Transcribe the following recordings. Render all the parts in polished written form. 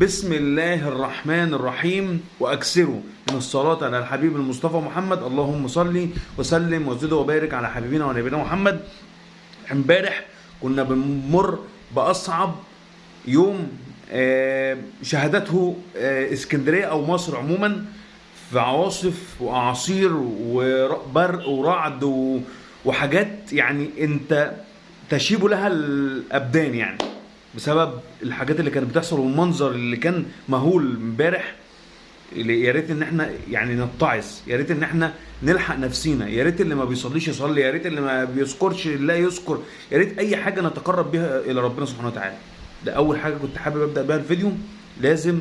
بسم الله الرحمن الرحيم، واكثروا من الصلاة على الحبيب المصطفى محمد. اللهم صل وسلم وزد وبارك على حبيبنا ونبينا محمد. امبارح كنا بنمر باصعب يوم شهدته اسكندرية او مصر عموما، في عواصف واعاصير وبرق ورعد وحاجات يعني انت تشيب لها الابدان، يعني بسبب الحاجات اللي كانت بتحصل والمنظر اللي كان مهول امبارح. يا ريت ان احنا يعني نتعظ، يا ريت ان احنا نلحق نفسينا، يا ريت اللي ما بيصليش يصلي، يا ريت اللي ما بيذكرش لا يذكر، يا ريت اي حاجة نتقرب بيها الى ربنا سبحانه وتعالى. ده اول حاجة كنت حابب ابدا بيها الفيديو. لازم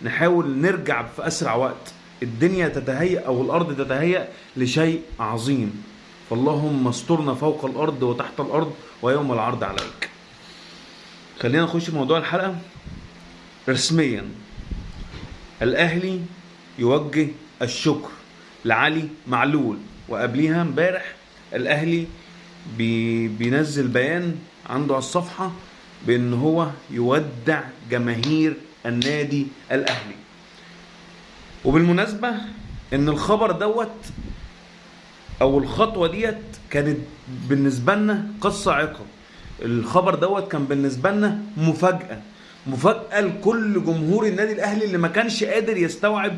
نحاول نرجع في اسرع وقت، الدنيا تتهيأ او الارض تتهيأ لشيء عظيم. فاللهم استرنا فوق الارض وتحت الارض ويوم العرض عليك. خلينا نخش في موضوع الحلقة رسميا. الاهلي يوجه الشكر لعلي معلول، وقبليها امبارح الاهلي بينزل بيان عنده على الصفحة بان هو يودع جماهير النادي الاهلي. وبالمناسبة ان الخبر دوت او الخطوة ديت كانت بالنسبة لنا قصة عقاب. الخبر دوت كان بالنسبة لنا مفاجاة، مفاجاة لكل جمهور النادي الاهلي اللي ما كانش قادر يستوعب.